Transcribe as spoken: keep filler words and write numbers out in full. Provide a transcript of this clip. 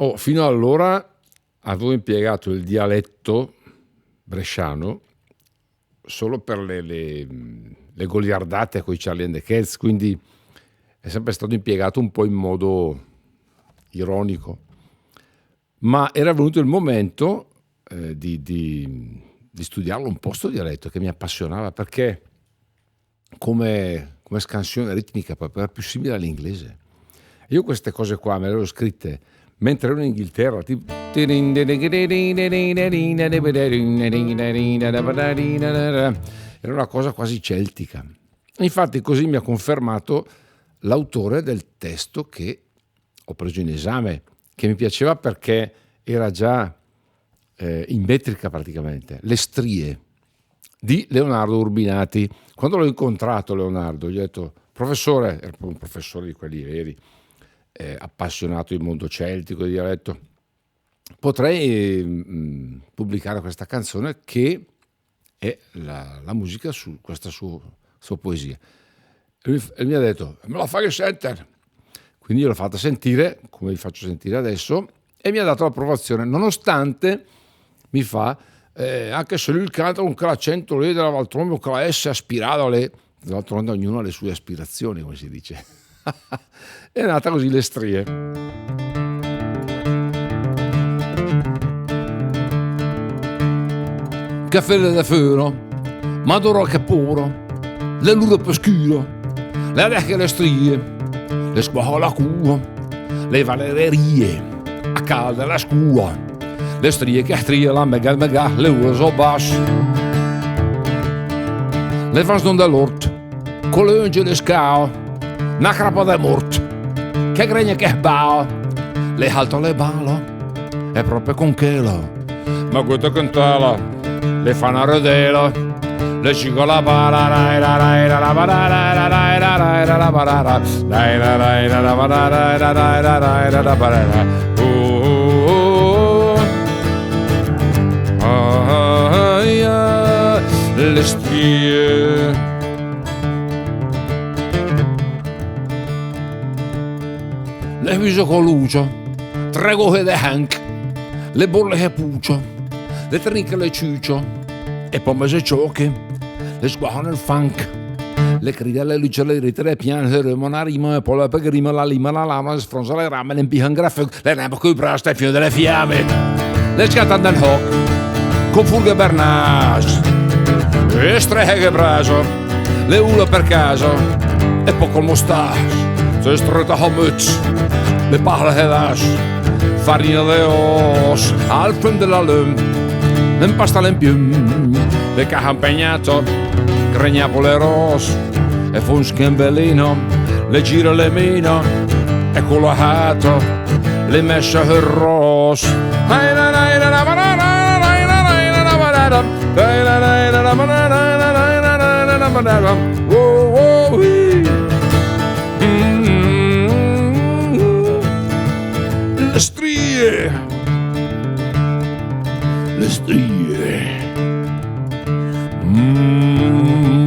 Oh, fino ad allora avevo impiegato il dialetto bresciano solo per le, le, le goliardate coi Charlie and the Cats, quindi è sempre stato impiegato un po' in modo ironico. Ma era venuto il momento, eh, di, di, di studiarlo un po' sto dialetto che mi appassionava, perché come, come scansione ritmica proprio, era più simile all'inglese. Io queste cose qua me le ero scritte mentre ero in Inghilterra, tipo, era una cosa quasi celtica. Infatti così mi ha confermato l'autore del testo che ho preso in esame, che mi piaceva perché era già, eh, in metrica praticamente, Le strie di Leonardo Urbinati. Quando l'ho incontrato Leonardo, gli ho detto: "Professore", era proprio un professore di quelli veri, eh, appassionato di mondo celtico, di dialetto, "potrei, mm, pubblicare questa canzone che è la, la musica su questa sua, sua poesia?" E lui f-, e mi ha detto: "Me la fai sentire?" Quindi io l'ho fatta sentire, come vi faccio sentire adesso, e mi ha dato l'approvazione, nonostante, mi fa, eh, anche se lui canta con quell'accento lì della Valtromba, con quella S aspirata lì, d'altronde ognuno ha le sue aspirazioni, come si dice. È nata così Le strie. Che fede de furo, ma d'ora che puro, le lure più scuro, le vecchie le strie, le squaho la cua, le valererie, a calda la scua, le strie che strie, la mega mega, le ule so bas. Le fans non dell'ort, con le unge le scao, na crapa de mort, che gregne che sbao, le halto le balo, e proprio con chelo, ma questa cantala, le fa na redela, le ciga la bara, rai, la, rai, la, la, bara, rai, la, rai, la, rai, la, la, bara, rai, la, rai, la, la, bara, rai, la, rai, la, rai, la, la, bara, rai. Oh, oh, oh. Ah, ja, le strie. Le viso con lucio, tre gohe de hank, le borle e pucio, le trinche le ciucio, e po' mese cioche, le sguaho nel funk, le cride le luce, le rite le piane, le rima una rima, e po' le pegrima, la lima, la lama, le sfronza le rame, le impiha in grafo, le nembo coi bras, e fio delle fiamme, le scatta nel hoc, con furghe bernas, e strehe che braso, le ula per caso, e po' col mostas, se streta homötz, le pahle hedas, farina de os, al fum de la lum, l'impasta l'impium, le caha impegnato, gregna poleros, e fo un schembelino, le gira le mino, e colahato, le messa heros. Oh, oh, oui. Mm. Le strie. Le strie. Mm.